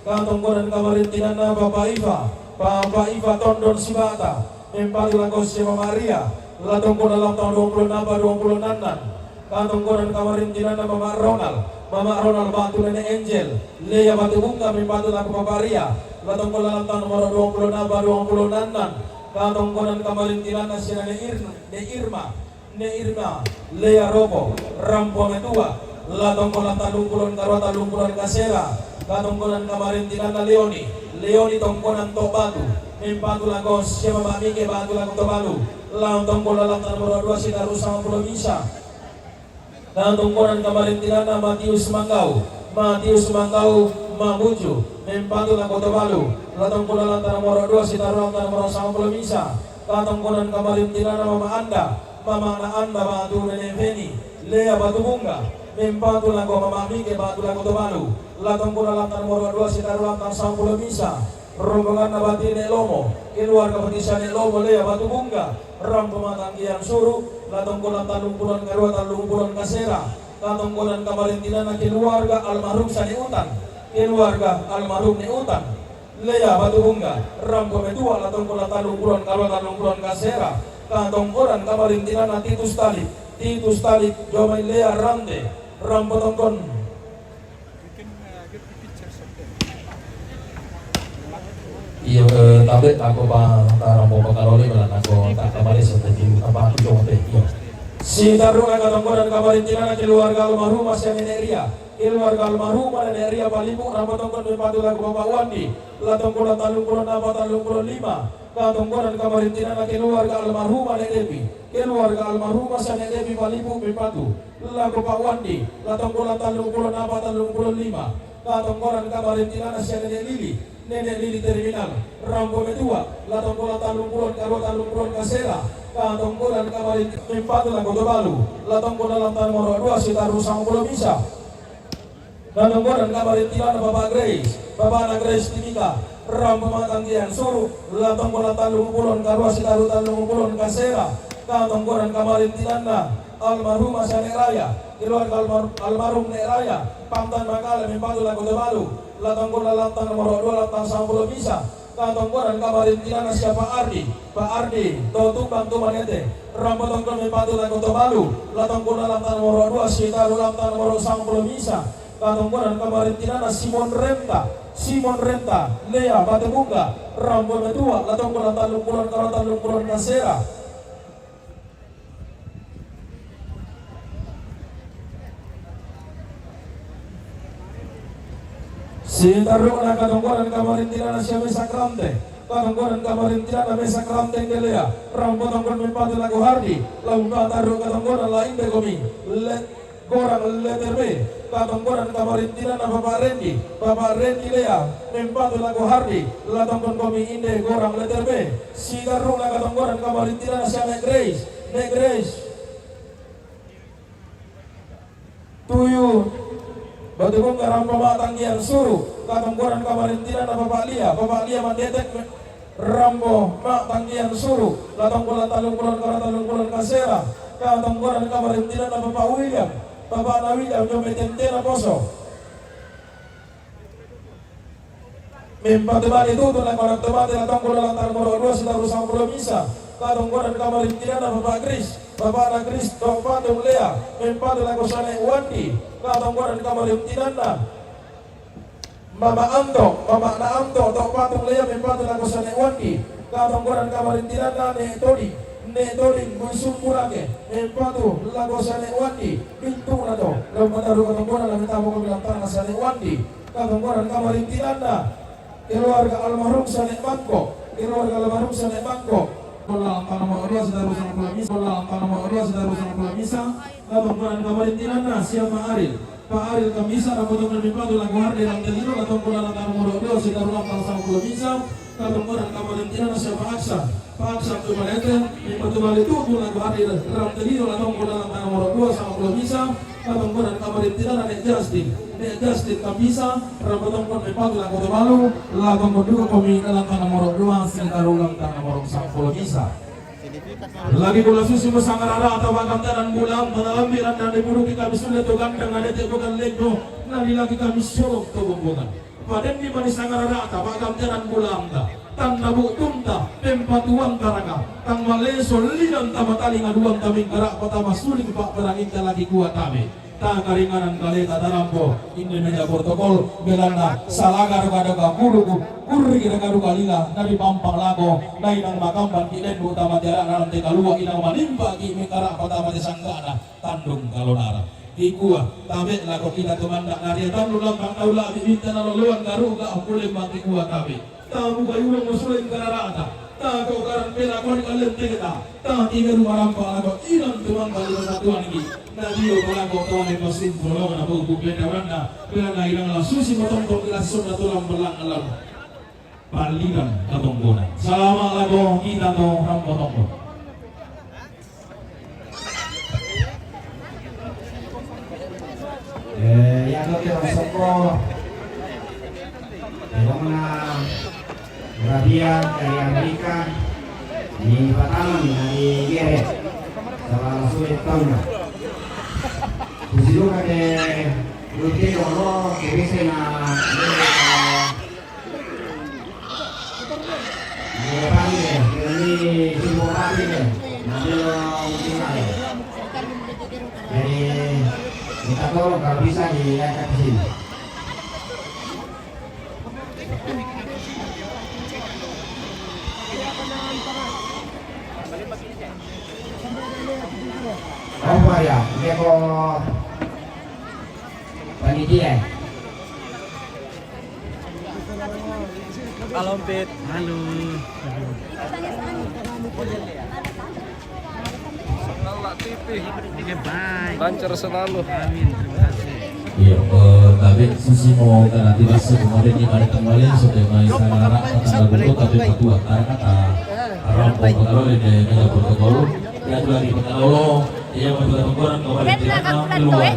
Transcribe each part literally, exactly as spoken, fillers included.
Katongkonan kamarintinanna Papa Iva, Papa Iva Tondon Sibata, mempatu lako si Mama Ria, la tongkona lam tanggal dua puluh enam, dua puluh enam. Katongkonan kamarintinanna Mama Ronald, Mama Ronald batu Nene Angel, Lea Batu Bunga, mempatu lako Papa Ria, la tongkona lam tanggal nomor dua puluh enam, dua puluh enam. Katongkonan kamarintinanna si Nene Ir-, Ne Irma, Ne Irma, Lea Robo, rampo metua, la tongkona tallung pulo karua tallung pulo kasera, katongkonan kamarintinanna Leoni, Leoni tongkonan to batu, mempatu lako si Mama Mike batu lako to balu, la tongkona lam tanggal nomor dua si taru sampulo misa. Katongkonan kamarintinanna Matius Manggau, Matius Manggau Mabuju, mempatu lako to balu, la tongkona lam tanggal nomor dua si taru lam tanggal nomor sampulo misa. Katongkonan kamarintinanna Mama Anda, Mama na Anda batu Nene Feni, Lea Batu Bunga, mempatu lako Mama Mike batu lako to balu, la tongkona lam tanggal nomor dua si taru lam tanggal sampulo misa. Rombonganna Batine Lomo, keluarga Batisa Ne Lomo, Lea Batu Bunga, rampo matanggian suru, la tongkona tallung pulo karua tallung pulo kasera, katongkonan kamarintinanna keluarga almarhum Sane Utan, keluarga almarhum Ne Utan, Lea Batu Bunga, rampo metua, la tongkona tallung pulo karua tallung pulo kasera, katongkonan kamarintinanna Titus Talib, Titus Talib, jomai Lea Rante, rampo tongkon. Iyo, eh, tabe, ako pa tarang po pakarole, malah ako tak kamari seperti apa aku coba pe, iyo. Si taru angka tongkonan kamarintinanna keluarga almarhumah si Nene Ria, keluarga almarhumah Nene Ria Palipu, rampo tongkon mempatu lako Bapak Wandi, la tongkona tallung pulo napa tallung pulo lima, katongkonan kamarintinanna keluarga almarhumah Nene Devi, keluarga almarhumah si Nene Devi Palipu mempatu lako Pak Wandi, la tongkona tallung pulo napa tallung pulo lima, katongkonan kamarintinanna si Nene Lili, Nene Lili terminal, rampo metua, la tongkona tallung pulo karua tallung pulo kasera, katongkonan kamarintinanna mempatu lako to balu, la tongkona lam tanggal nomor dua si taru sampulo misa. Katongkonan kamarintinanna Bapak Grace, Bapakna Grace Timika, rampo matanggian suru, la tongkona tallung pulo karua si taru tallung pulo kasera, katongkonan kamarintinanna almarhumah si Nek Raya, keluarga almar-, almarhum Nek Raya, Pantan Makale mempatu lako to balu, la tongkona lam tanggal nomor dua lam tanggal sampulo misa. Katongkonan kamarintinanna si Pak Ardi, Pak Ardi, to Tumbang Tumanete, rampo tongkon mempatu lako to balu, la tongkona lam tanggal nomor dua si taru lam tanggal nomor sampulo misa. Katongkonan kamarintinanna Simon Renta, Simon Renta, Lea Batu Bunga, rampo metua, la tongkona tallung pulo karua tallung pulo kasera. Si taru'na katongkonan kamarintinanna si Mesak Rante, katongkonan kamarintinanna Mesak Rante Ndelea, rampo tongkon mempatu lako Hardi, la umpama taru' katongkonan la inde komi, le-, gorang letter B, katongkonan kamarintinanna Bapak Rendi, Bapak Rendi Lea, mempatu lako Hardi, la tongkon komi inde gorang letter B, si taru'na katongkonan kamarintinanna si Nek Grace, Nek Grace. Tuyu, Batu Bunga rampo matanggian suru, katongkonan kamarintinanna Bapak Lia, Bapak Lia Mandetek me-, rampo matanggian suru, la tongkona tallung pulo karua tallung pulo kasera, katongkonan kamarintinanna Bapak William, Bapakna William, jomai tentena poso. Mempatu bali tutu lako anak to mate, la tongkona lam tanggal nomor dua si taru sampulo misa, katongkonan kamarintinanna Bapak Kris, Bapakna Kris, to patung Lea, mempatu lako si Nek Wandi, katongkonan kamarintinanna Mama Anto, Bapakna Anto, to patung Lea, mempatu lako si Nek Wandi, katongkonan kamarintinanna Nek Todi, Nek Todi, Gusung Burake, mempatu lako si Nek Wandi, bintu na to, lam mataru katongkonan, lam tamu kami lam tanggal si Nek Wandi, katongkonan kamarintinanna keluarga almarhum si Nek Mangko, keluarga almarhum si Nek Mangko. Bola angka nomor dua si taru sampulo misa, bola angka nomor dua si taru sampulo misa, katongkonan kamarintinanna si Pak Aril, Pak Aril Kamisa, rampo tongkon mempatu lako Hardi lam telido, la tongkona lam tanggal nomor dua si taru lam tanggal sampulo misa, katongkonan kamarintinanna si Pak Aksa, Pak Aksa tu Manete, mempatu bali tutu lako Hardi lam telido, la tongkona lam tanggal nomor dua sampulo misa, katongkonan kamarintinanna Nek Justin, Nek Justin Kamisa, rampo tongkon mempatu lako to balu, la tongkon duka komi lam tanggal nomor dua si taru lam tanggal nomor sampulo misa. Lagi bola susi masangarara atau makan tanan bola, manalambi randa diburuki kami sudah tu gandang, ada tiap bukan lego, nari lagi kami sorok tu bumbungan. Padenni mani sangarara'ta, pa'gantianan bulanta, tanna bu'tunta, pempatuanta raka, tang maleso lidanta mataling aduanta mingkara'pa tama suling pa'peranginta laki kua tabe'. Takaringanan kaleta tarampo, inne meja protokol, belanna salagaro kaduka kuruku, kurriki raka duka lila, naripampang lako, nainang makambanki lendu' tama te ara'na lan te kalua', inang manimpa'ki mingkara'pa tama te sangga'na. Tandung kalonara. Kikua, tabe' lako kita tumanda' naria tannu lambang tau la'bi' minta naloloan garuga, kulle maki kua tabe'. Tamu kayulang musuling karara'ta. Tako karan pela koni kallenteta. Tatiga dua rampa lako inang tumanda' lima satuanki. Nadio palako tawane passin pulolongan apa ubu peta uranda. Pela nainang la susi matongtong ila sonna tulang belang alam. Pallidang katongkonan. Salama' lako kita to rampo tongko. Eh, iatu te sokko. Ilongna Arabia dari Amerika, ni Batam dari Gere. Salah sulit tauna. Kusiluka ke Lutino lo, kebisena. Jadi, minta tolong kalau bisa diangkat ke sini. Apa ya? Dia kok panitia? Halo, Pit. Halo. Oke, bye. Lancar selalu. Amin. Terima kasih. Iya, eh, tapi susi mau karena tiba kemarin di mana kembali sudah mai sana arah tanggal buku tapi ketua karena kata rampo pegawai di meja protokol. Ya, lagi pegawai. Iya, betul, betul, betul, keluar.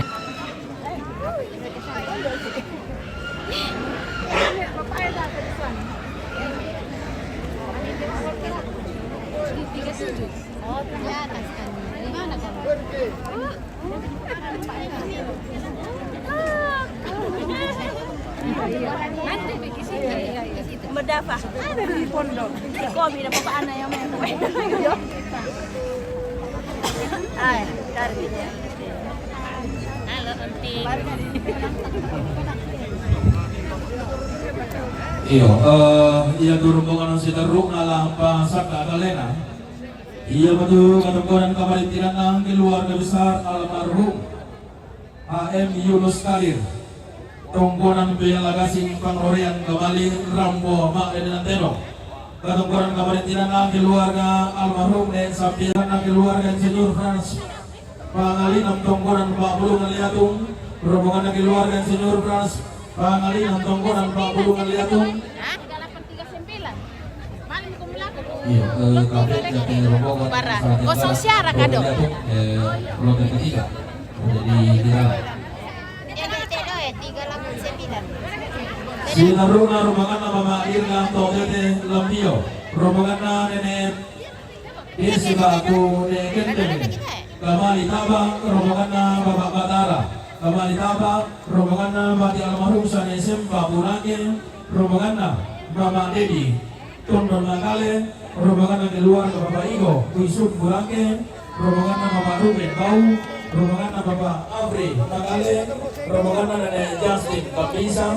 Medafa. Ada di pondok. Komi na bapak anak yang main. Ay, dari. Halo, Enting. Iyo, eh, iya, durung bongan si teruk na lampa saka kalena. Iya, betul, katongkonan kamarintinanna keluarga besar almarhum H M Yunus Kalir. Tongkonan Bella Gasing Pangrorean kembali rampo ma'de nanteno. Katongkonan kamarintinanna keluarga almarhum dan sampiranna keluarga Insinyur Frans. Pangalina tongkonan Pak Bulungan Liatung, rombonganna keluarga Insinyur Frans. Pangalina tongkonan Pak Bulungan Liatung. Iya, eh, kafe dan rombongan. Kosong siara kado. Eh, roda ketiga. Jadi, di dalam. Sinaruna rombonganna Mama Irna Totete Lambio. Rombonganna Nenek Desi Batu Nenek Kendeng. Kamali taba rombonganna Bapak Batara. Kamali taba rombonganna Bati almarhum Sane Sempa Burake. Rombonganna Bapak Dedi Tondon Makale, rombonganna keluarga Bapak Igo Kuisum Burake, rombonganna Bapak Ruben Bau, rombonganna Bapak Afri Makale, rombonganna Nenek Justin Kapisa,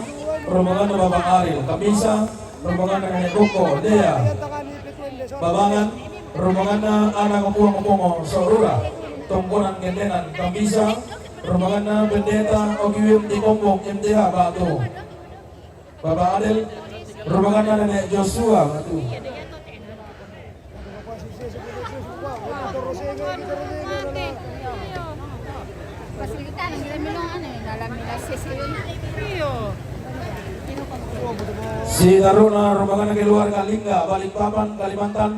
rombonganna Bapak Aril Kapisa, rombonganna Nenek Boko Dea Babangan, rombonganna anak Ompong-Ompongo Sorura, tongkonan Gendenan Kapisa, rombonganna Pendeta Ogiwim di Kombong M T H Batu. Bapak Adel, rombonganna Nenek Joshua, Batu. Sitaruna rombonganna keluarga Lingga, Balikpapan, Kalimantan.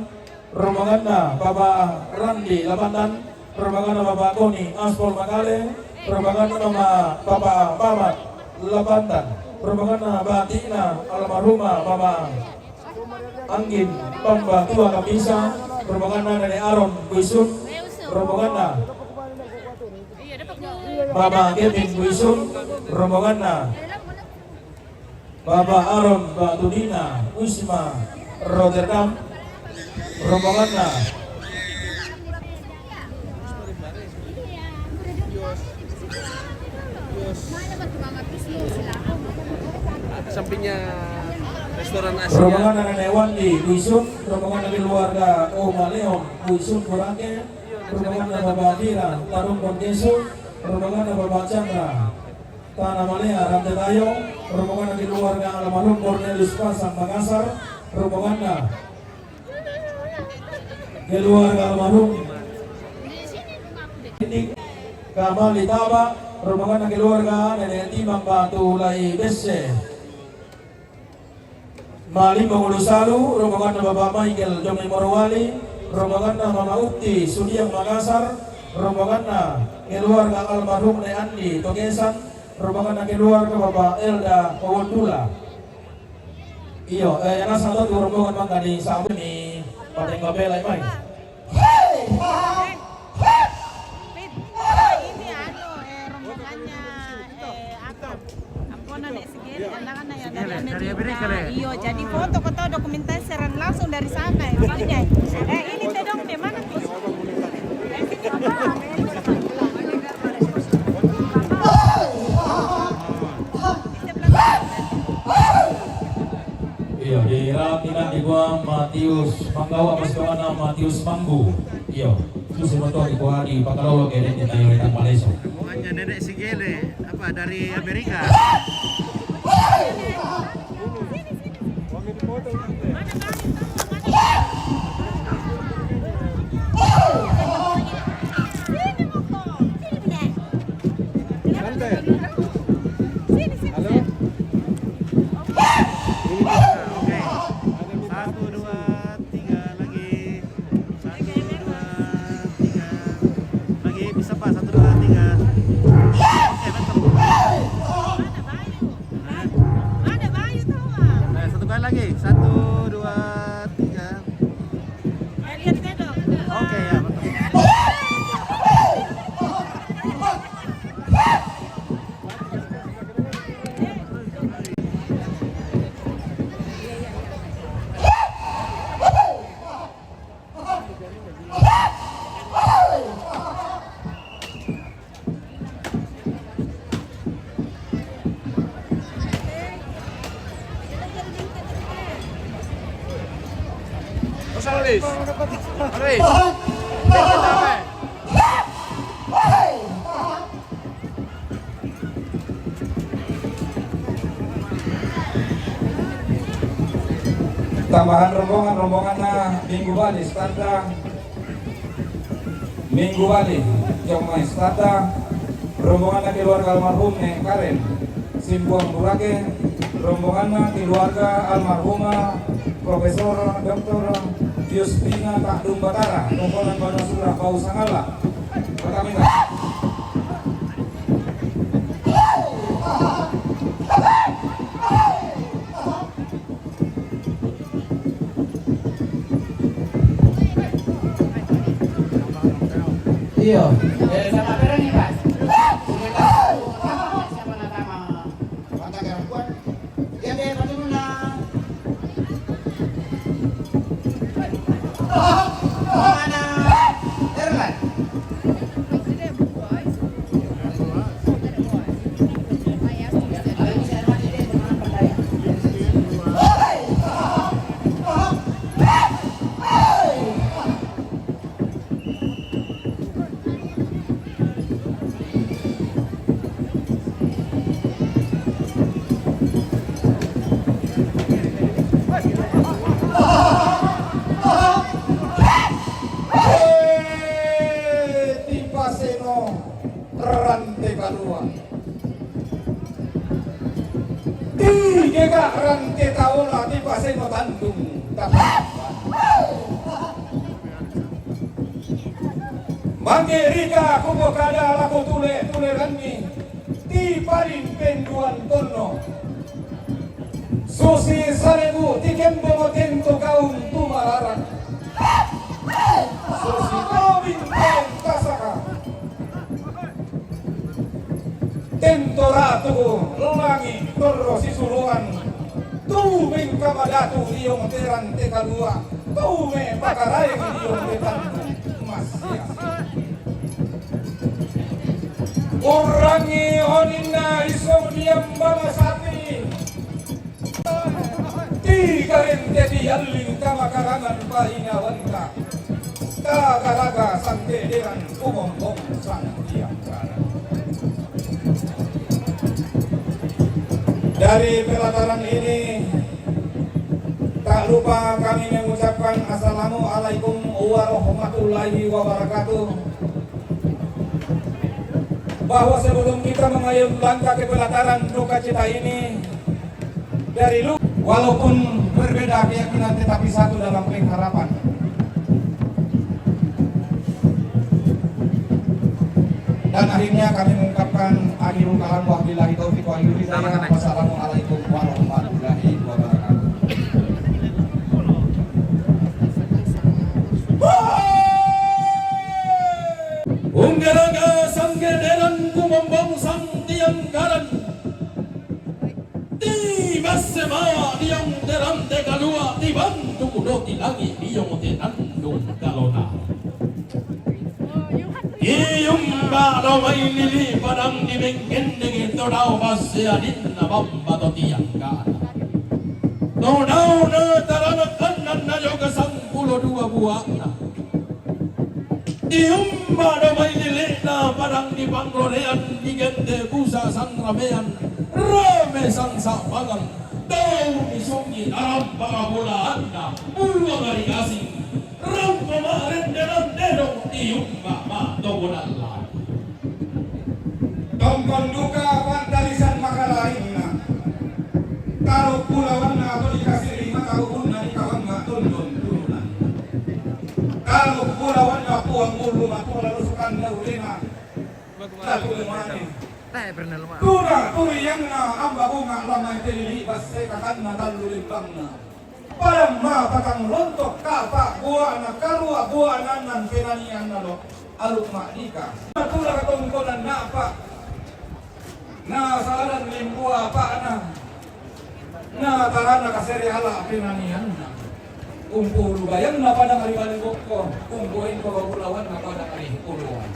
Rombonganna Bapak Randi Labandan, rombonganna Bapak Koni Aspol Makale, rombonganna Mama Bapak Mamat Labandan, rombonganna Bapak Tina almarhumah Bapak Anggin Pamba Tua Kapisa, rombonganna Nenek Aron Kuisun, rombonganna Bapak Kevin Kuisun, rombonganna Bapak Aaron Batudina Wisma Rotterdam, rombonganna. Sampingnya restoran Asia. Rombonganna Nenek Wandi Dusun, rombonganna keluarga Oma Leon Dusun Burake, rombonganna Bapak Dira Tarung Kondesu, rombonganna Bapak Chandra Tana Malea Rante Tayo, rombonganna keluarga almarhum Cornelius Pasang Makassar, rombonganna keluarga almarhum ini Kamali Taba, rombonganna keluarga Nenek Timang Batu Lai Besse. Malimba Ulusalu, rombonganna Bapak Michael Joni Morowali, rombonganna Mama Utti Sudiang Makassar, rombonganna keluarga almarhum Nek Andi Togesan, rombonganna keluarga Bapak Elda Pawondula. Iyo, eh, yang asal tu rombongan mangkani sabu ni pateng babela mai. Ini anu, eh, rombongannya, eh, apa? Ampona Nek Sigeli, anak-anak yang dari Amerika. Iyo, jadi foto, foto, dokumentasi siaran langsung dari sana ya, makanya. Eh, ini teh dong, di mana tuh? Eh, sini, Bapak. Di sebelah sana. Iyo, di rapi nanti gua Matius Manggawa, pas gua nama Matius Manggu. Iyo, susi moto di gua di Pakalolo, kede di tayo di Maleso. Bukannya Nenek Sigele, apa, dari Amerika? Oke. Satu, dua, tiga, lagi. Satu, dua, tiga. Lagi, bisa, Pak? Satu, dua, tiga. Oke, betul. Mana Bayu? Mana Bayu tuh, Bang? Eh, satu kali lagi. Satu, dua, tiga. Eh, lihat saya dong. Oke, ya, betul. Tambahan rombongan, rombonganna Minggu Bali, Standa. Minggu Bali, Jomai Standa, rombonganna keluarga almarhum Nek Karen Simbuang Burake, rombonganna keluarga almarhumah Profesor Doktor Justina Takdum Batara, Komponen Banua Sura Bau Sangala. Pertamina. Iyo. Eh, sama apa nih, Pak? Siapa nama? Mata gangguan. Dia dia patuluna. Mana? Erlan. Tipaseno rante kalua. Tigega rante taola tipaseno tandung. Tapi Mangge rika kupokada lako tule-tuleranni, tipaling penduan tonno. Susi salebu tikembo tento kaung tumalaran. Susi tobing peng kasaka. Tento ratu langi torro sisuluan. Ring kamadatu diyong te rante kalua, tume pakaraeng diyong te tandu masiasi. Urangi oninna isong diyang bangasa ti, ti karente diyalling kamakarangan painawanta. Kagaraga sangkederan kumombong sangkiyangkaran. Dari pelataran ini, tak lupa kami mengucapkan Assalamualaikum warahmatullahi wabarakatuh. Bahwa sebelum kita mengayun langkah ke pelataran duka cita ini, dari lu, walaupun berbeda keyakinan tetapi satu dalam pengharapan. Dan akhirnya kami mengungkapkan akhirul kalam, wabillahi taufiq wal hidayah. Wassalamualaikum warahmatullahi wabarakatuh. Unggaraga sangkederan kumombong sangkiyangkaran. Ti basse bawa diyong te rante kalua, ti bantu do ti langi diyong te tandung kalona. Iyumba do mailili padang di Mengkendeng to dao basse adinna bamba to tiyangkana. To dao na taranak annanna jo ke sampulo dua buakna. Iyumba do mailili'na padang di Panglorean, di Gente Busa sangramean, rame sangsa pangang, tau ni Sungi dalam pangabolaanna, buang ari gasing, rampa ma'rendenan dedong, iyumba ma to bonallan. Tongkon duka pantarisan makalaingna. Taruk pulawanna to dikasiri mata ubunna dikawang ma tondon turunan. Taruk pulawanna puang bulu matua lalu sukan daulena. Tatu mane. Tuna turiangna amba bunga lamai telili basse kakanna tallu lembangna. Padang ma patang lontok kapa buana karua buana nan penanianna lo. Aluk ma'dika. Natula katongkonan napa. Na saladan limbua apa'na. Na tarana kasere ala penanianna. Umpulu bayangna padang ari bali bokko, umpu engko babulawanna padang ari puluan.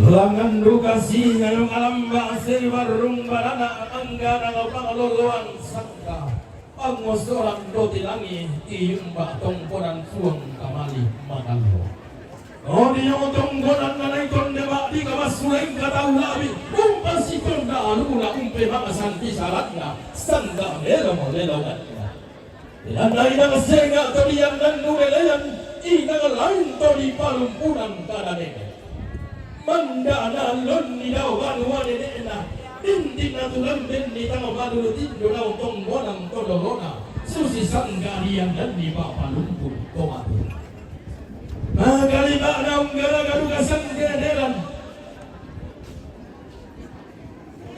Langan duka si nyayong alamba seri warung barana anggana lao pangaloloan sangka. Pangosoran do ti langi iyumba tongkonan suang kamali manallo. Odi yo tongkonan nanai tonde ma'dika massuleng katau labi, umpa sitonda aluna umpe mangsanti saranna, sangga melo-melonganna. Inanna inang senga to diannan nurelean, inang lain to di palumpunan kadanena. Mandana lonni dao banua nenekna, dintinna tulambenni tama badulu tindo dao tonggonang to dolona, susi sangga diannan ni papalumpun to matu. Makalimana unggaraga duka sangkederan.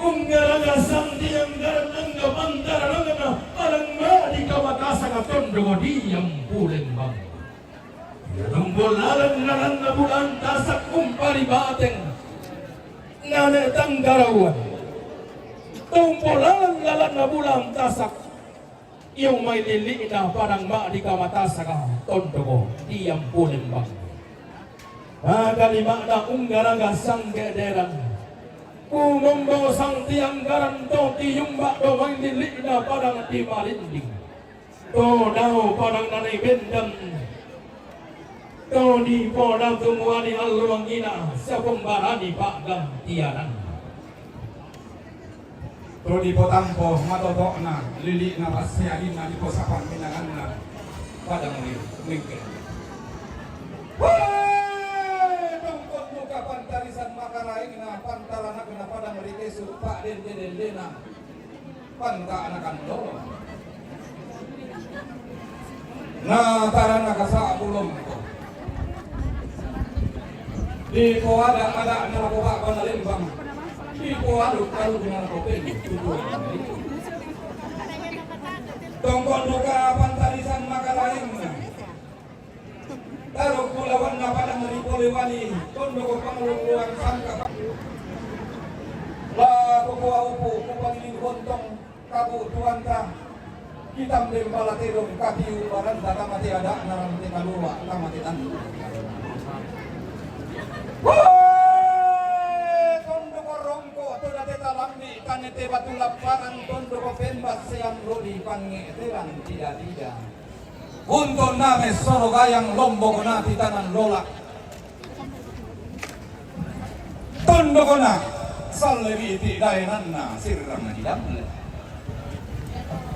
Unggaraga sangkiyangkaran angga pantararangna, padang ma'dika matasaka tondoko diampu lembang. Iya tombo lalan lalanna bulan tasak umpari bateng. Nane tanggarauan. Tombo lalan lalanna bulan tasak. Iyong mai lili'na padang ma'dika matasaka tondoko diampu lembang. Makalimana unggaraga sangkederan. Kumombong sangkiyangkaran to tiyumba do mai lili'na padang di Malinding. To dao padang nanai bendam. To di podang tumuani alluangina siapong barani pa'gantiananna. To dipotampo matoto'na, lili'na passeadinna diposapa minanganna, padang ri mengke. Wee! Tongkon duka pantarisan makaraengna, pantaranakna padang ri kesu, pa'dende-dendena, panta'nakan dolo. Na tarana kasa'bu lompo. Dipoada-ada nalako ba'ba nalembang. Dipoadu kalu nalako peni tubuan. Tongkon duka pantarisan makaraengna. Ko pangululuan sangka. La ko kuwa upu, ko pangiliw hontong, kabu tuanta. Kitam dembala tedong katiu baranda kamate ada narante kalua kamate tanu. Woi! Tondo ko rongko to date talambi tanete batu laparan tondo ko pembas seang lodi pange telan tidak-tidak. Unto' name soro gayang lombo ko nati tanan lola. Tondokona, sallebi ti daenanna sirrang na didamle.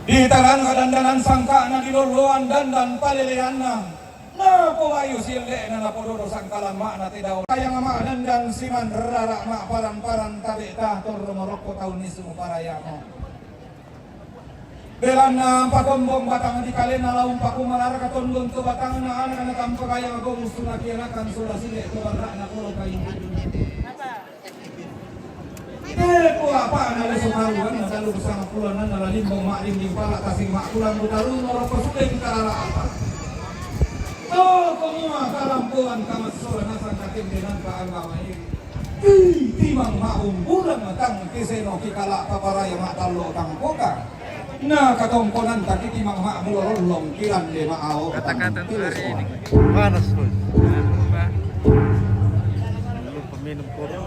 Ditarangka dandanan sangka'na diloloan dandan paleleanna. Napowayu sielle'na napododo sangkalamma'na te dao. Kayang ma'dandan siman rara' ma'paran-paran tabe' ta torro morokko taun isu parayamo. Belanna ampakombong batang di kalena laung pakumararaka tondon to batangna anakna tampakaya magomu sunaki anakan sola sile to barra'na polo kayu. Tepo apa'na leso karuan na dalu sangapulananna lalimbong ma'dinding pala tasing ma'kulang butarun oro pasudeng karara apa. To komua kalampoan kamassola nasang katendenanta agama ini. Ti, timang ma'bumbulang tang kiseno kikala paparaya ma'tallo tang poka. Na katongkonan taki timang ma'bulo lollong kilande ma'ao. Kata-kata hari ini. Panas, Bos. Jangan lupa minum kopi.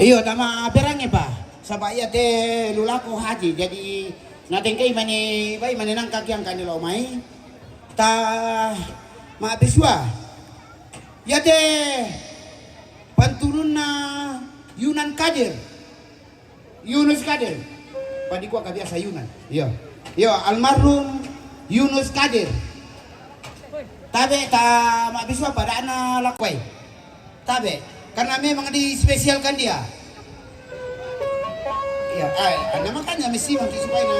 Iyo, tama berange pa. Saba' iya te lulako haji, jadi natengkei mani bai mani nangka kiang kani lo mai. Ta ma'bisua. Iya te panturunna Yunan Kadir. Yunus Kadir. Padikua ka biasa Yunan. Iyo. Iyo, almarhum Yunus Kadir. Tabe' ta ma'bisua pada'na lakuai. Tabe', karena memang dispesialkan dia. Iya, ai, ana makanya mesti mangki supaya na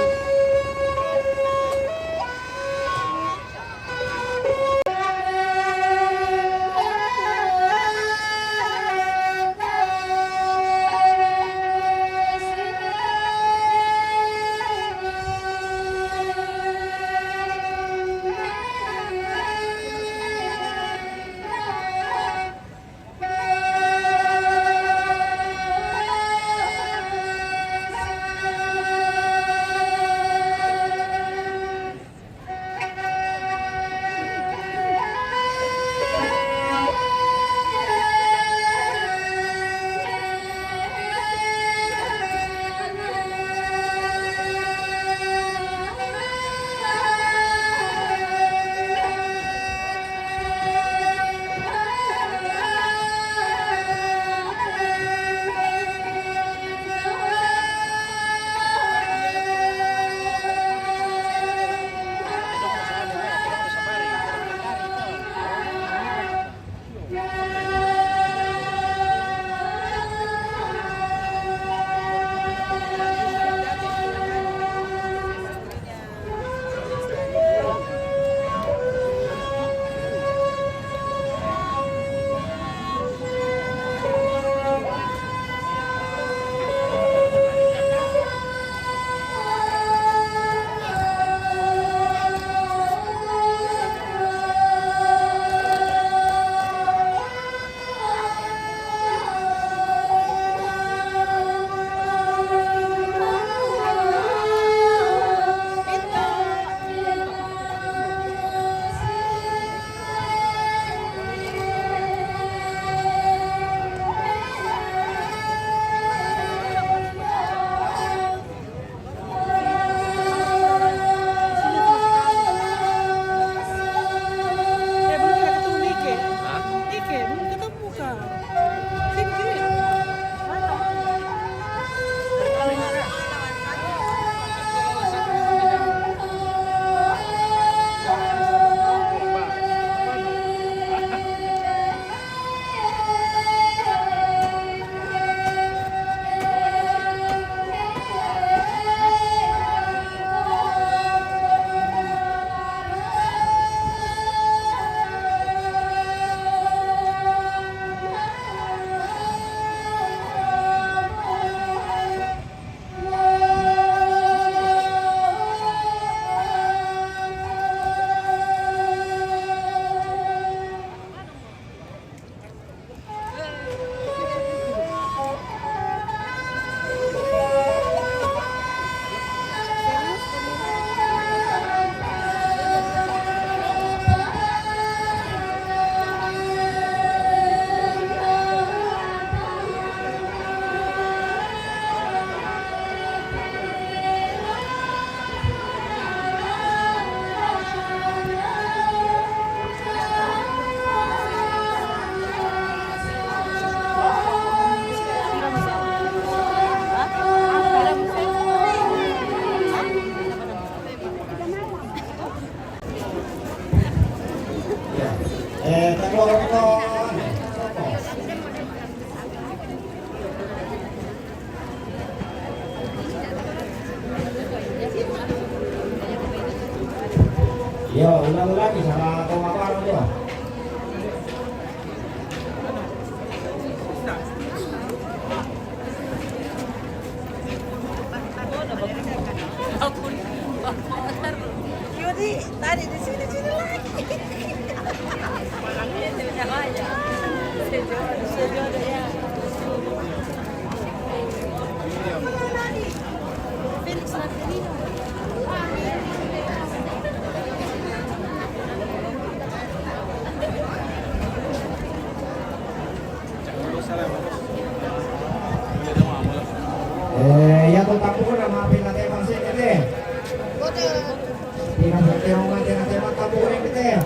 Eh, tunggu, tunggu. Yo, ulang lagi sama kau apa tu? Yudi, tadi di sini, sini lagi. Felix Marcelino. Eh, ya, tu tampuk na, maafin na teman sini deh. Tina sa teman, tina teman tampuk na kita.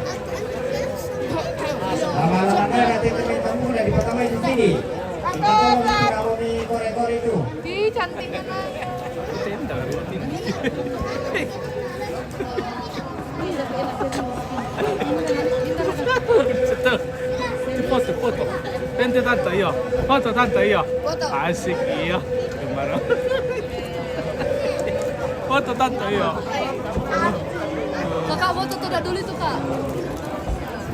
Lama-lama na, tina teman tampuk na, di pertama itu sini. Kita mau kore-kore itu. Ih, cantiknya, Nay. Foto, foto. Pente tanto io. Foto tanto io. Foto. Asik, iya. Gimana? Foto tanto io. Kakak foto tuh dulu itu, Kak.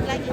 Lagi.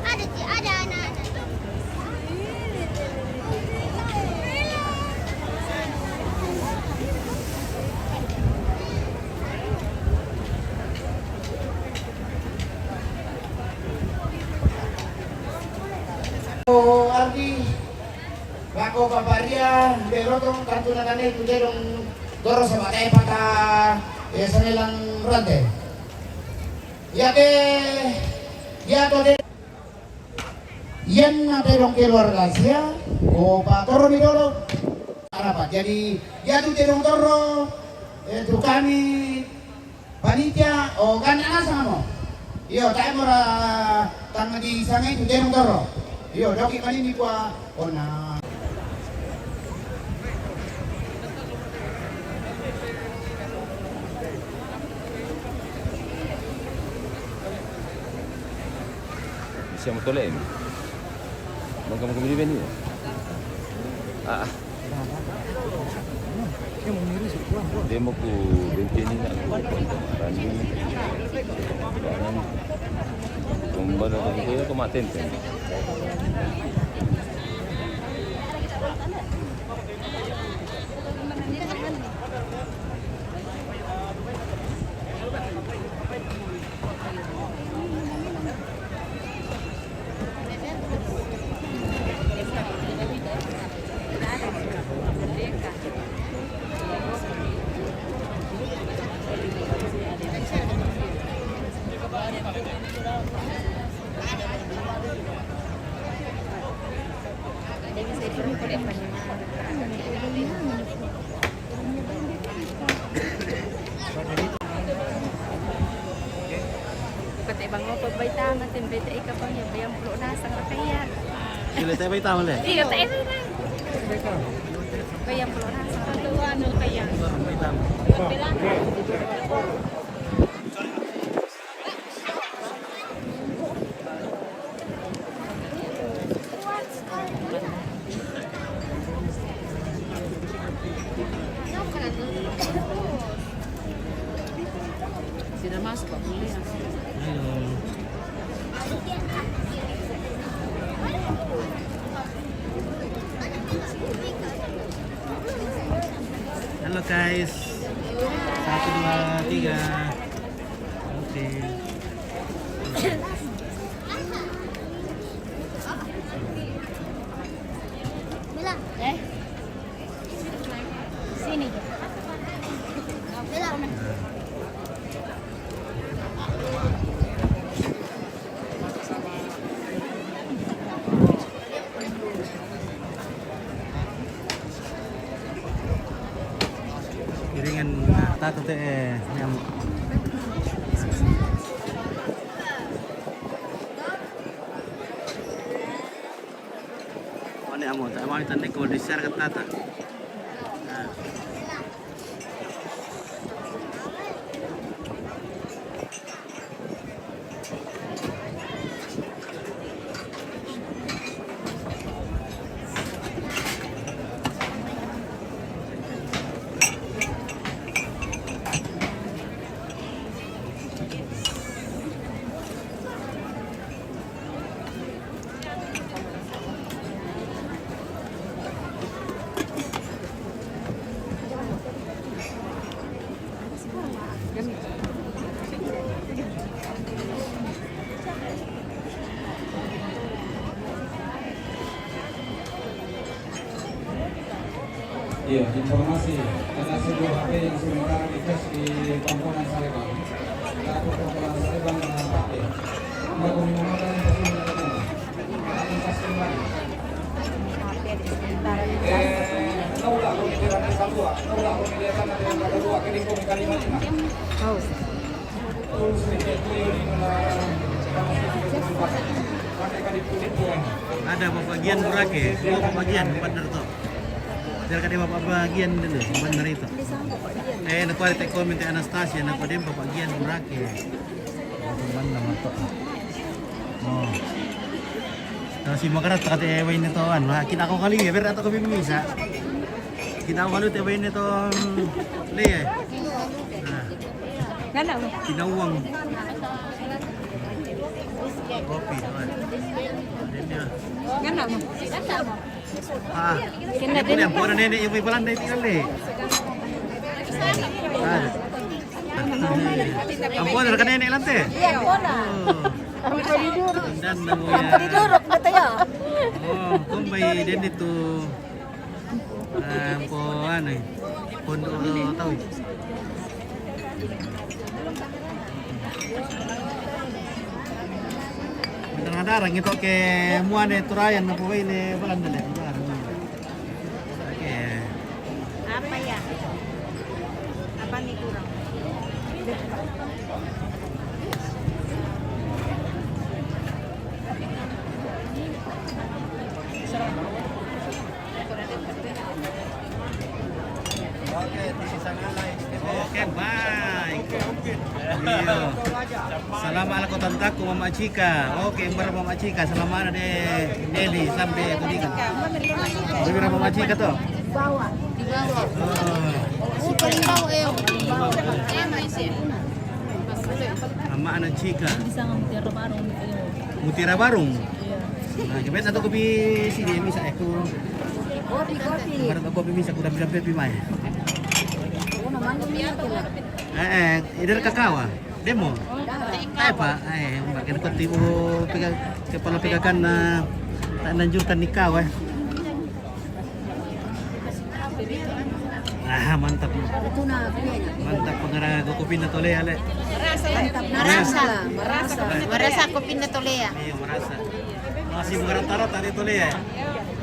Ada, Ci, ada anak-anak. Oh, Ardi. Bako paparia, berotong, tantu na nane, tu dedong, toro sa bata e pata, e, sanelang rante. Yake, yato de, yan na tedong keluarga sia, o pa toro mi dolo. Arapat, jadi, yatu tedong toro, e, tu kami, panitia, o gana asa mo. Iyo, tae mora tanga di sangai tu tedong toro. Iyo, doki kali ni kwa, ona. Siamo tolemi. Non kamu kembali beni. Ah. Demo ku benteni na ku randi. Kumbala ku kumbala ku matente. Kate bang mo pagbaita matin bete ika bang ya bayam pulo na sang rakaya. Sila tayo baita mo le. Iya, tayo na. Bayam pulo na sang rakaya. Ano kaya? Baita mo. Sila masuk, Pak Mulia. Halo. Halo, guys. Satu, dua, tiga. Oke. Eh? Sini. Bella. Iringan, ah, tata te, eh, nyamuk. Mane amo, tak mau tanda ko di share ke tata. Nah. Iya, informasi, ada sebuah H P yang sementara dicas di Pampunan Sarebang. Ada Pampunan Sarebang dengan H P. Nggak boleh menggunakan yang pasti menggunakan. Ada yang pasti kembali. Eh, tahu lah, kalau di daerah Desa Dua, tahu lah, kalau di daerah sana, daerah Desa Dua, kini kau di Kalimantan. Ada bapak Gian Burake, oh, bapak Gian, benar tuh. Biar kata bapak Gian dulu, benar itu. Eh, nak kuat komen te Anastasia, nak kuat bapak Gian Burake. Benar tuh. Oh. Kalau si makarat kata eh, ini tuh, anu, lah, kita kau kali ya, biar atau kami bisa. Kita kau kali te ini tuh, le. Nah. Gana mo? Kinawang. Kopi, tuan. Gana mo? Ah, kina din. Ampo na nene, yung may palanda yung tingali. Ah. Ampo na ka nene lante. Iya, ampo na. Oh. Ampo di duro. Dan na mo yan. Ampo di duro, kata ya. Oh, kumbay din ito. Ah, po, ano eh. Pundo tau. Darang-darang ito ke mua ne turayan na po ini Belanda ne. Oke. Apa ya? Apa nih kurang? Oke, baik. Iya. Salam ala ko tantaku, Mama Cika. Oke, mara Mama Cika, salam ala de Eli sampai ko dikan. Mama Cika to. Di bawah. Oh. Paling bawah, eh. Eh, masih. Ama ana Cika. Bisa nggak Mutiara Barung gitu ya? Mutiara Barung. Iya. Nah, coba satu kopi sini bisa aku. Kopi, kopi. Baru kopi bisa kurang bisa kopi mai. Eh, eh, idar kakawa. Demo. Ay, pa, ay, mbak kena kopi bu pega kepala pegakan na tak nanjurkan nikah, eh. Ah, mantap. Mantap pangara kopi na tolea, le. Marasa, marasa, marasa. Marasa kopi na tolea. Iya, marasa. Masih pangara tara tadi tolea.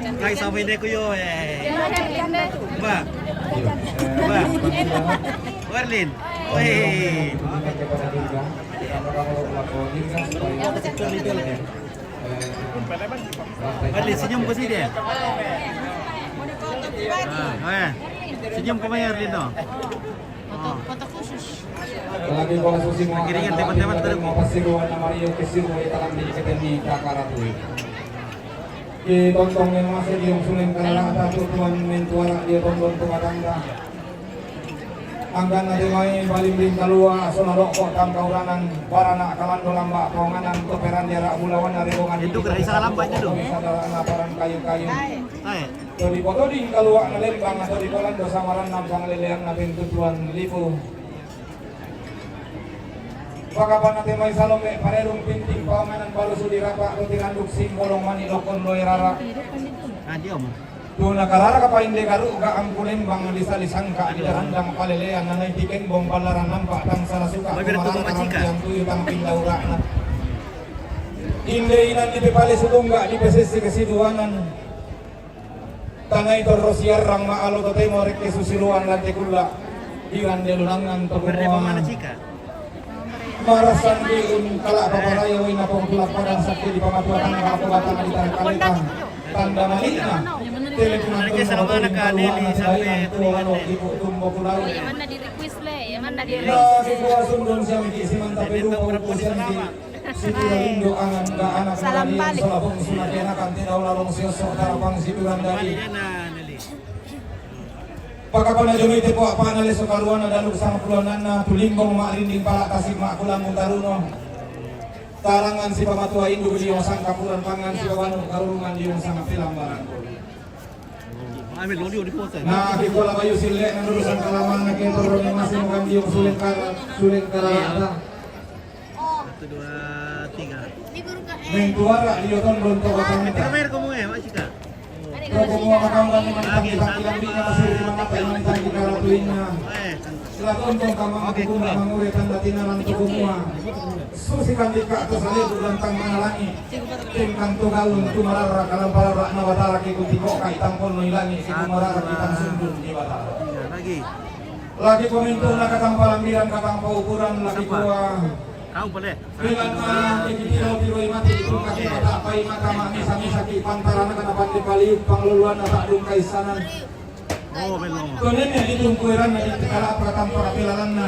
Kai sama ini kuyo, eh. Ba. Ba. Werlin. Weh. Balik senyum ke sini. Ah, eh. Senyum ke Mayor Lino. Foto, foto khusus. Lagi bola susi mo. Kiringan teman-teman terus. Mo pasiruan na Mario Kesiru di tangan di ketemi Dakar tu. Di tontong yang masih di Suleng Kalala, satu tuan mentuara di tontong tu batangga. Anggan na di mai balimbing kalua, sona loko tangkauranan, barana kalando lamba kawanganan, toperan diara bulawan na ribongan. Itu kira isa lamba itu dong. Sadara na paran kayu-kayu. Hai. Todi potoding kalua na lembang, todi kolando samaran nampang lelean na pintutuan lipu. Pakapan na temai salome parerung pinting pawanganan balu sudi rapa, roti randuk simbolong mani lokon loe rara. Ah, dia mah. Tuna karara kapainde garu ga angkunen bang lisa-lisangka di darandang palelean nanai tiken bong balaran nampak tang salah suka. Yang tuyu tang pindaurana. Inde inan di pepale sudungga di pesisi kesiduanan. Tanai torro siarrang ma alo totemo rekke susiluan lante kulla. Di rande lunangan to kumua. Marassan di un kala paparaya wai na pong tulak padang sakti di pamatua tangga aku batang di tangkaleta. Tanda malikna. Tele tunang-tunang di kaluana sebaikang tuo alo ibu tumbo kulau. Mana di request le, mana di request. Lagi kuasundun siamiki simanta perupa upu siamiki. Siti Indo angan ga anak salam balik. Salabong sunat enakan tidak ulalong siosok tarapang siduran dari. Pakapana jomai tepo apana leso karuana daluk sama puluanana tulimbong ma rinding pala tasik ma kulang utaruno. Tarangan si pamatua indu di yong sangka puran pangan si bawanu karurungan di yong sanga pelambaran. Nah, di kuala bayu sile nandurusan kalaman na kento roni masih bukan di yong suleng kara suleng kara. Satu, dua, tiga. Mentuara di yoton ronto batang. Tiga mer kamu eh, Pak Cika. Toko mua makamba ni mantang kita kilang bina masih di mangata yang mantang kita ratuinna. Sila tontong kamang kumba mangure tanda tinaran toko mua. Susi kandika to salebu lantang mana langi. Tim kanto gaun tu marara kalam parara na batara ke kunti koka itang pon no ilangi ke marara kitang sundun di batara. Lagi. Lagi kominto na katang palambiran katang paukuran lagi kua. Kau boleh. Bilang na ikitiro tiro imati itu kaki mata pai mata mami sami saki pantara na kana pandi paliuk pangluluan na tak dung kaisanan. Oh, belum. Konene di tungkuiran na di kala apa katang pakapilalan na.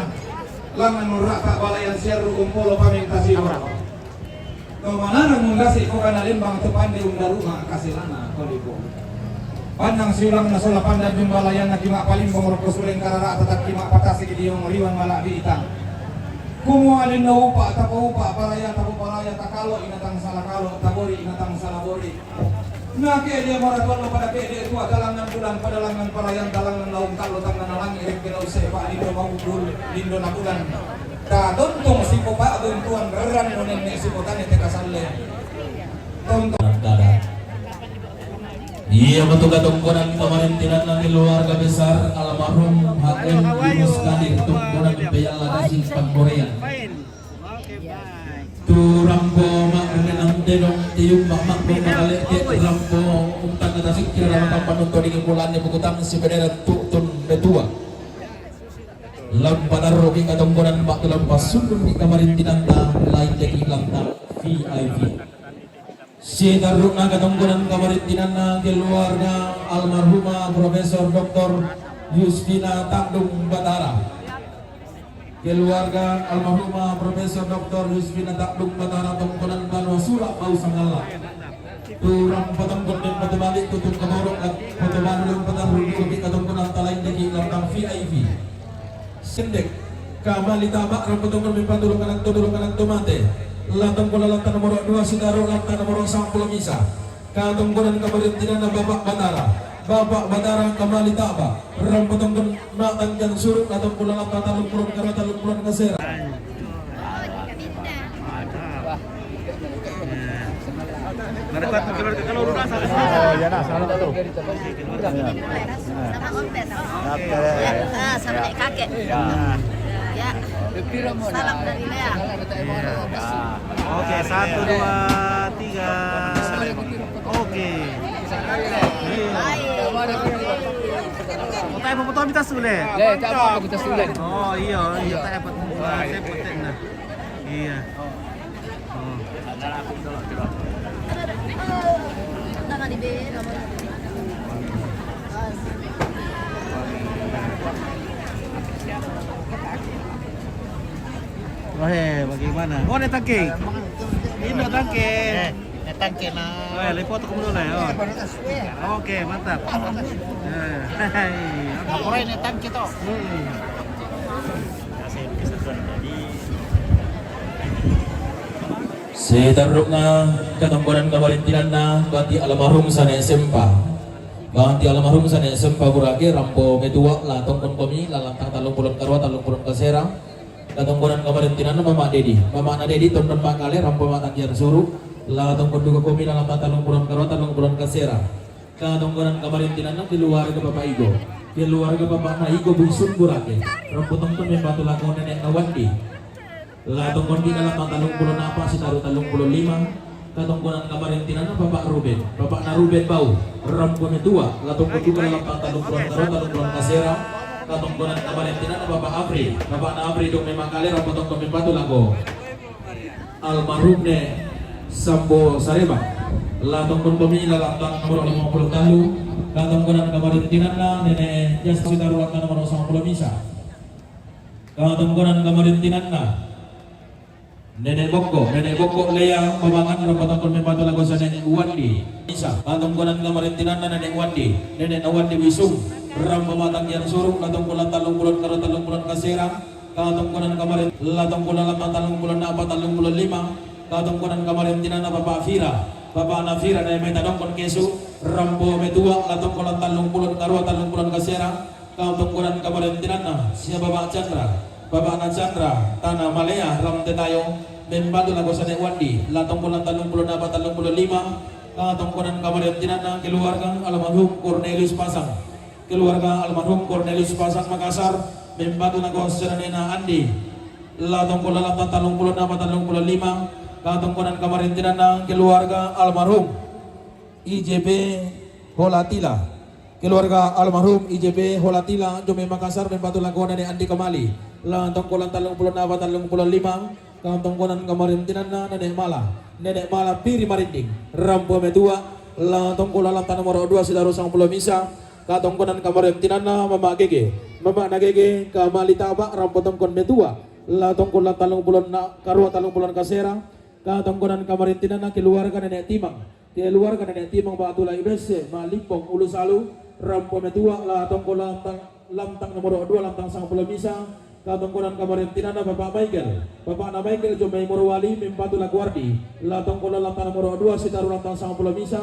Langan murah tak balayan siaru umpolo paminta siwa. Kamanana mung gasi ko kana lembang tu pande ung daruma kasilana ko lipo. Pandang siulang na sola pandang jumbalayan na kima palimbong roko suleng karara tatak kima patasi di diong riwan mala di itang. Kumua linno upa tapo upa paraya tapo paraya takalo inatang sala kalo tabori inatang sala bori. Na ke dia maraton na pada ke dia tua talangan bulan pada langan parayan talangan laung kalo tangan alang irek ke lau sepa lindo mabubul lindo na bulan. Tatontong si Popa Guntuan reran mo nenne si Potane teka salle. Tontong. Dada. Iya, matu katongkonan kamarintinanna keluarga besar almarhum H M Yunus Kadir, tongkonan Peyalla Dasing Panggoreang. Tu rampo ma'renang tedong, tiumma' ma'bomma kaleke, rampo untang tasikkira dalam kampanunto di kemulaanna buku tang sipenera tu'tun metua. Lampa tarruki katongkonan ba'tu lampa sundunni kamarintinanta lain deki lanta V I P. Sitarru'na katongkonan kamarintinanna keluarga almarhumah Profesor Doktor Yustina Ta'dung Batara. Keluarga almarhumah Profesor Doktor Yustina Ta'dung Batara, tongkonan banua Sura' Bau Sangalla. Tu rampo tongkon mempa tebali tu'tun kaboro' la foto baru lampa tarruki katongkonan talain deki lantang V I P. Sendek, kamali taba, rampo tongkon mempa tulo kananto, tulo kananto mate. La tongkon la lanta nomoro dua sitaru' lanta nomoro sampulo misa. Katongkonan kamarintinanna Bapak Batara. Bapak Batara kamali taba, rampo tongkon ma'tangkiang suru', la tongkon la lanta tallung pulo karua, tallung pulo kasera. Mantap. Iya. Mantap, keluarga. Kalau udah salah. Oh, iya, nah, salah tuh. Iya. Sama Om Pet. Oke. Ah, sama Nek Kakek. Iya. Ya. Salam dari Lea. Iya. Oke, satu, dua, tiga. Oke. Iya. Baik. Mau tanya apa, foto kita sudah? Ya, tak apa, kita sudah. Oh, iya, iya, tak apa. Wah, saya foto, nah. Iya. Wah, eh, bagaimana? Oh, ada tangke. Indo tangke. Eh, ada tangke, nah. Oh, ya, lihat foto kamu dulu, ya. Oh. Oke, mantap. Eh, hai. Apa ini tangke, toh? Hmm. Sitarru'na katongkonan kamarintinanna bati almarhum Sane Sempa. Bati almarhum Sane Sempa burake rampo metua la tongkon komi la lantang tallung pulo karua tallung pulo kasera. Katongkonan kamarintinanna Mama Dedi. Mama na Dedi tondon makale rampo ma'tangkiang suru' la tongkon duka komi la lantang tallung pulo karua tallung pulo kasera. Katongkonan kamarintinanna keluarga Bapak Igo. Keluarga Bapak na Igo Buisung burake. Rampo tongkon membatu lako Nenek na Wandi. La tongkon di dalam tallung pulo napa sitaru' tallung pulo lima. Katongkonan kamarintinanna Bapak Ruben. Bapak na Ruben Bau. Rampo metua. La tongkon duka la lantang tallung pulo karua tallung pulo kasera. Katongkonan kamarintinanna Bapak Afri. Bapak na Afri dong memang kale rampo tongkon membatu lako almarhum Ne Sambo Sareba. La tongkon komi la lantang nomor lima pulo tallu. Katongkonan kamarintinanna Nenek Jas sitaru' lantang nomor sampulo misa. Katongkonan kamarintinanna Nenek Bokko, Nenek Bokko Lea Pamangan rampo tongkon membatu lako Sane Wandi. Misa. Katongkonan kamarintinanna Nenek Wandi, Nenek na Wandi Bisung. Rampo ma'tangkiang suru' la tongkon la tallung pulo karua tallung pulo kasera. Katongkonan kamarin, la tongkon la lantang tallung pulo napa tallung pulo lima. Katongkonan kamarintinanna Bapak Fira. Bapak na Fira na mai tadongkon kesu. Rampo metua la tongkon la tallung pulo karua tallung pulo kasera. Katongkonan kamarintinanna sia Bapak Chandra. Bapak na Chandra Tana Malea Ramte Tayo. Membatu lako Sane Wandi. La tongkon la tallung pulo napa tallung pulo lima. Katongkonan kamarintinanna keluarga almarhum Cornelius Pasang. Keluarga almarhum Cornelius Pasang Makassar membatu lako Serenena Andi. La tongkon la lanta tallung pulo napa tallung pulo lima. Katongkonan kamarintinanna keluarga almarhum I J P Holatila. Keluarga almarhum I J P Holatila jomai Makassar membatu lako Nenek Andi Kamali. La tongkon la tallung pulo napa tallung pulo lima. Katongkonan kamarintinanna Nenek Mala. Nenek Mala Piri Marinding. Rampo metua. La tongkon la lanta nomor dua sitaru' sampulo misa. Katongkonan kamarintinanna Mama Gege. Mama na Gege kamali taba rampo tongkon metua. La tongkon la tallung pulo na karua tallung pulo kasera. Katongkonan kamarintinanna keluarga Nenek Timang. Keluarga Nenek Timang batu lai besse Malimpong Ulusalu. Rampo metua la tongkon la lantang, lantang nomor dua lantang sampulo misa. Katongkonan kamarintinanna Bapak Michael. Bapak na Michael jomai Morowali membatu lako Wardi. La tongkon la lanta nomor dua sitaru' lantang sampulo misa.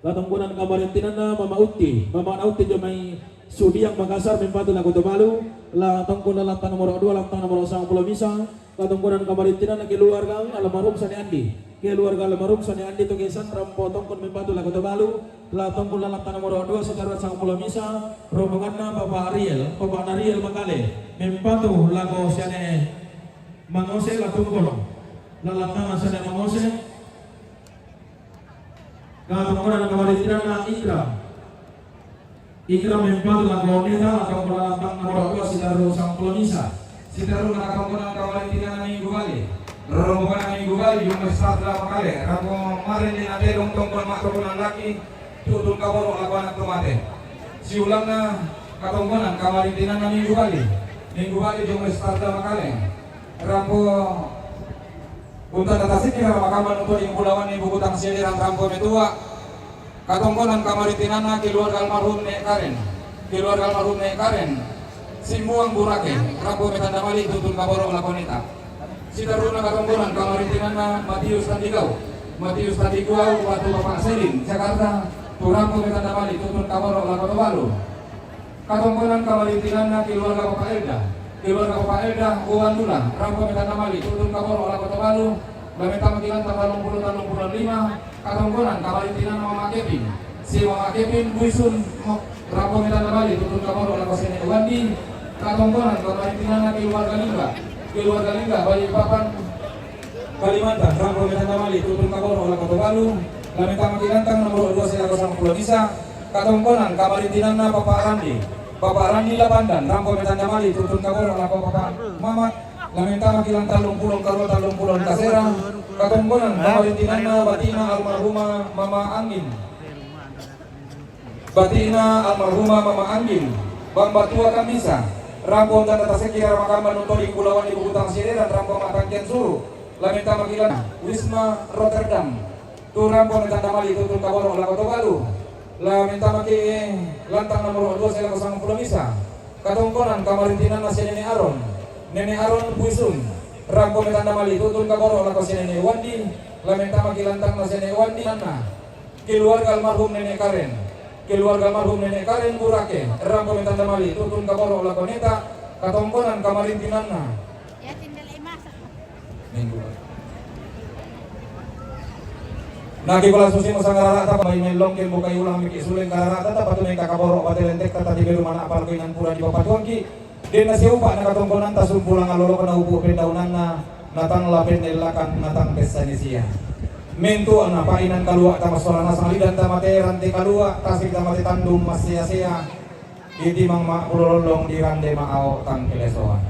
Katongkonan kamarintinanna Mama Utti. Mama na Utti jomai Sudiang Makassar membatu lako Tobalu. La tongkon la lanta nomor dua lantang nomor sampulo misa. Katongkonan kamarintinanna keluarga almarhum Sane Andi. Keluarga almarhum Sane Andi Togesan, rampo tongkon mempatu lako Tobalu, la tongkon lalanta nomor dua, sitaru sangpulo misa, rombonganna Bapak Ariel, Bapak Nariel Makale, mempatu lako Siane Mangose, la tongkon lalanta Siane Mangose, katongkonan kamarintinanna Ikram. Ikram mempatu lako Neta, katongkonan lalanta nomor dua, sitaru sangpulo misa. Sitaru katongkonan kamarintinanna Minggu Bali. Rombongan Minggu Bali, Jumes Sadra Makale, rampo marende na tedong tongkon mattongkonan laki, tutun kaboro lako anak to mate. Siulangna katongkonan kamarintinanna Minggu Bali. Minggu Bali, Jumes Sadra Makale. Rampo Unta tata sikira makamban untuk di Kepulauan Ibu Kutang Siliran, rampo metua. Katongkonan kamarintinanna keluarga almarhum Nek Karen. Keluarga almarhum Nek Karen. Simbuang Burake, rampo metanda mali tutun kaboro lako Neta. Sitaruna katongkonan kamarintinanna Matius Tandigau. Matius Tandigau, Batu Bapak Selin, Jakarta. Tu rampo metanda mali tutun kaboro lako Tobalu. Katongkonan kamarintinanna keluarga Bapak Elda. Keluarga Bapak Elda, Uwan Dula, rampo metanda mali tutun kaboro lako Tobalu, la mentama ki lanta tallung pulo, tallung pulo lima. Katongkonan kamarintinanna Mama Kevin. Si Mama Kevin, Buisun, mo-, rampo metanda mali tutun kaboro lako Sene Wandi. Katongkonan kamarintinanna keluarga Lingga. Keluarga Lingga, Balikpapan, Kalimantan, rampo metanda mali tutun kaboro lako Tobalu, la mentama ki lanta nomor dua, sitaru sangpulo misa. Katongkonan kamarintinanna Bapak Randi. Bapak Randi Lapandan, rampo metanda mali tutun kaboro lako Bapak Mamat, la mentama ki lanta tallung pulo karua, tallung pulo kasera. Katongkonan kamarintinanna batina almarhumah Mama Angin. Batina almarhumah Mama Angin, Bang Batua Kamisa, rampo tata sikira makamban untuk di Kepulauan Ibu Kutang Siliran, rampo mattangkian suru, la mentama ki lanta Wisma Rotterdam. Tu rampo metanda mali tutun kaboro lako Tobalu, la mentama ki lanta nomor dua, sitaru sangpulo misa. Katongkonan kamarintinanna si Nene Aron. Nene Aron, Buisun, rampo metanda mali tutun kaboro lako si Nene Wandi, la mentama ki lanta Sene Wandi. Anna. Keluarga almarhum Nenek Karen. Keluarga almarhum Nenek Karen Burake, rampo metanda mali tutun kaboro lako Neta. Katongkonan kamarintinanna. Minggu. Naki pala susi mo sangararata, bai mellongke bukai ulang miki suleng kararata, tapatu meka kaboro bate lentek, tata di beru mana apal ko inan pura di papatuangki. Denna siupa na katongkonanta sumpulang alolokna upu pendaunanna, natang la pennellakan, natang pessanesia. Mentuana painan kalua tama sola nasang lidan tamate rante kalua, tasik tamate tandung massea-sea, itimang ma pulo lollong dirande ma ao tang kelesoan.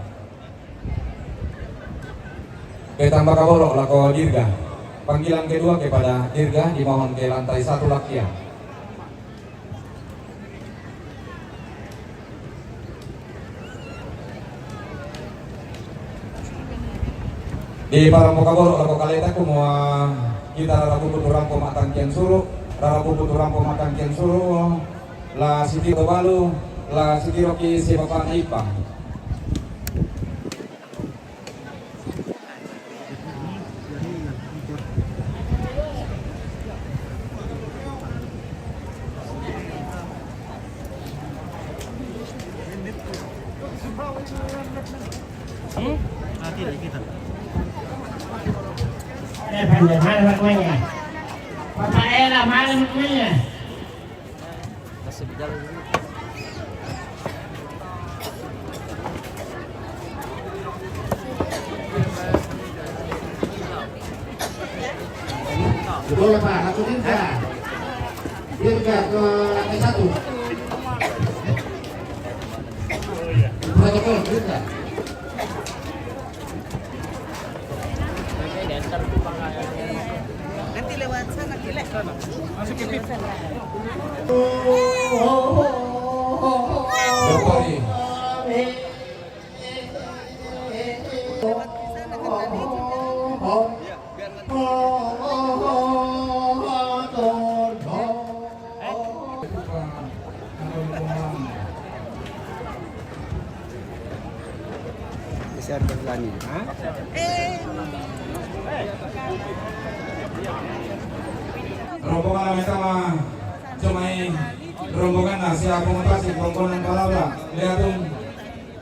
Petamba kaboro lako dirga. Panggilan kedua kepada dirga dimohon ke lantai satu lakian. Di parampo kaboro lako kaleta, kumua kita rara buku tu rampo mattangkian suru, rara buku tu rampo mattangkian suru, la sitiro balu, la sitiroki si bapakna Ipang. Hmm? Ah, tidak, kita. Eh, pandai, mana maknanya? Bapak Ella, mana maknanya? Bola, Pak, satu Dirga. Dirga ke lantai satu. Protokol, Dirga. Nanti lewat sana, Kile. Lewat sana kan tadi juga. Besar berlani, ha? Rombongan na metama jomai rombongan na siapa mutasi rombongan palabra, liatung.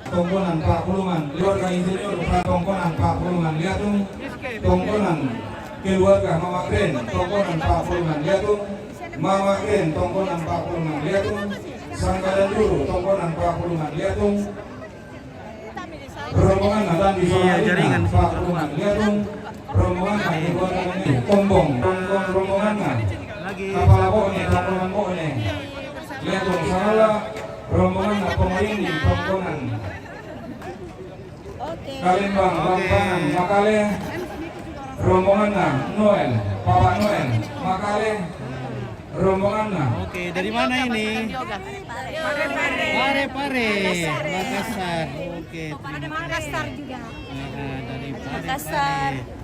Tongkonan Pak Pulungan, keluarga insinyur Pak Tongkonan Pak Pulungan, liatung. Tongkonan Keluarga Mama Ren, Tongkonan Pakpulungan Liatung. Mama Ren, Tongkonan Pakpulungan Liatung. Sangka dan Duru, Tongkonan Pakpulungan Liatung. Rombongan dan di Iya, jaringan. Pakpulungan Liatung. Rombongan di Kombong, rombongan, rombongan. Lagi. Kapala Bone, rombongan Bone. Liatung Sangala, rombongan Pengering di Tongkonan. Oke. Kalimbang, Oke. Bambangan, Makale. Rombongan Noel, Papa Noel, Makale. Rombongan. Oke, dari mana ini? Pare, Pare. Makassar. Makassar. Oke, terima kasih. Makassar juga. Nah, dari Pare, Makassar. Pare.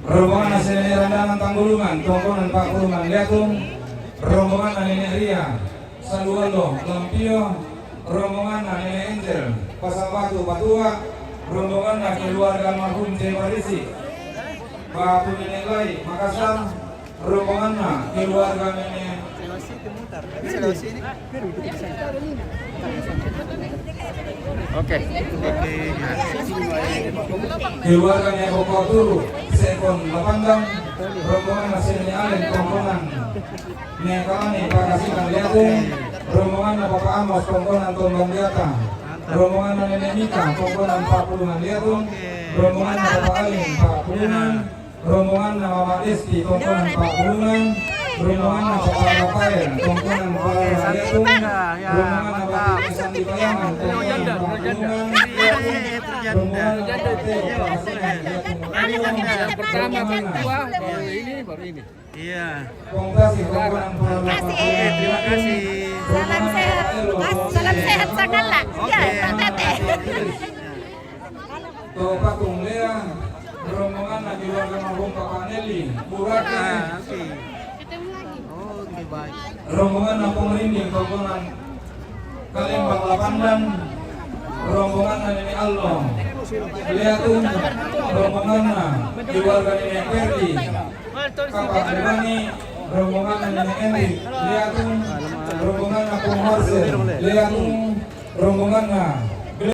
Rombongan Nenek Randangan Tanggulungan, Tongkonan Pakpulungan Liatung. Rombongan Nenek Ria, Salualo, Lampio. Rombongan Nenek Angel, Pasang Batu, Patua. Rombongan keluarga almarhum Cemarisi, Batu Nenek Lai, Makassar. Rombongan keluarga Nenek. Oke. Oke. Keluarga Nenek Koko Turu, Sekon Lapandang. Rombongan Nenek Alen, Tongkonan Nenek Kalani, Pakasikan Liatung. Rombongan Papa Amos, Tongkonan Tombang Diata. Rombongan Nenek Mika, Tongkonan Pakpulungan Liatung. Rombongan Papa Alin, Pakpulungan. Rombongan Mama Desti, Tongkonan Pakpulungan. Rombongan Papa Rafael, Tongkonan Pakpulungan. Rombongan Papa Sandi Payangan, Tongkonan Pakpulungan. Rombongan Papa Teo, Pakpulungan. Yang pertama, kedua, baru ini, baru ini. Iya. Terima kasih. Oke, terima kasih. Salam sehat. Salam sehat, Sangala. Oke. Ya, Pak Tete. Topa Tunglea, rombongan Nabi Warga Mahum Papa Nelly, Burake. Ah, oke. Oke, baik. Rombongan Nampung Rinding, rombongan Kalembang Lapandan, rombongan Nenek Allo, Liatung, rombongan Nabi Warga Nenek Perdi, Kapa Kerbani, rombongan Nenek Endi, Liatung, rombongan Nampung Marcel, Liatung, rombongan